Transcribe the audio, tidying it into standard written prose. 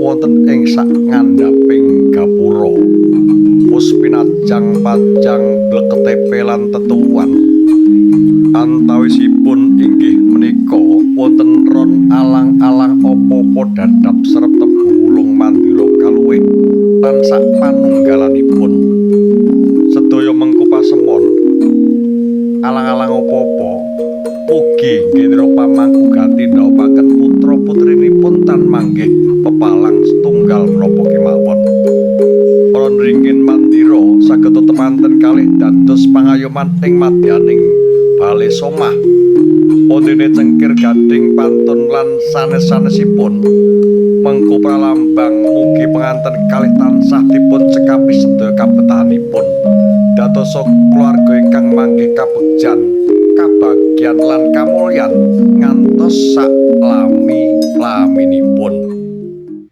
Wonten ing sak ngandhaping gapura, puspinajang pajang bleketepe lan tetuwuhan. Antawisipun inggih menika wonten ron alang-alang apa-apa dadap serep tebu wulung mandira kaluwih lan sak panunggalanipun. Sedaya mengku pasemon alang-alang apa-apa mugi gendra pamangku gati ndhawuhaken putra putrinipun tan manggih pepalang setunggal menapa kemawon. Para nringin mandira saged temanten kalih dados pangayoman ing madyaning bale somah. Wondene cengkir gading pantun lan sanes-sanesipun mengku pralambang mugi penganten kalih tansah dipun cekapi sedaya kabetahanipun, dadosa keluarga ingkang manggih kabegjan, kabagyan lan kamulyan ngantos sak lami-laminipun.